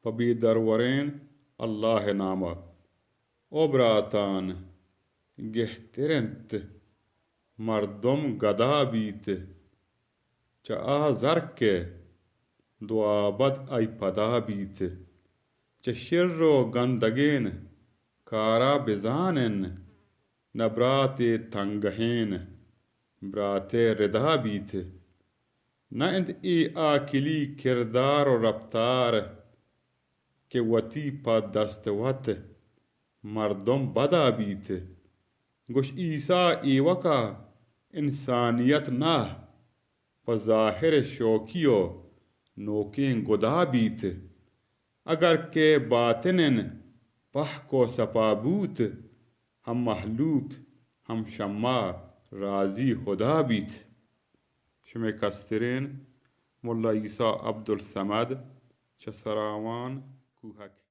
پہ بے دروریں اللہ ءِ نام ءَ۔ او براتان، گہتر اِنت مردم گدا بیت، چہ آ زر کہ دو ابد آئی پدا بیت۔ چہ شر ءُ گندگیں کار ءَ بزان اِنت، نہ براتے تنگہیں برات ءِ ردا بیت۔ نہ اِنت اے عاقلی کردار ءُ رپتار کہ وتی پہ دست وت مردم بدا بیت۔ گوش عیسی ایوک ءَ انسانیت نہ، پہ ظاہر شوکی ءُ نوکیں گدا بیت۔ اگر کہ باطن پہک ءُ سپا بوت، ہم مہلوک ہم شما راضی ہدا بیت۔ شمئے کستریں ملا عیسی عبدالصمد، چہ سراوان کوہک۔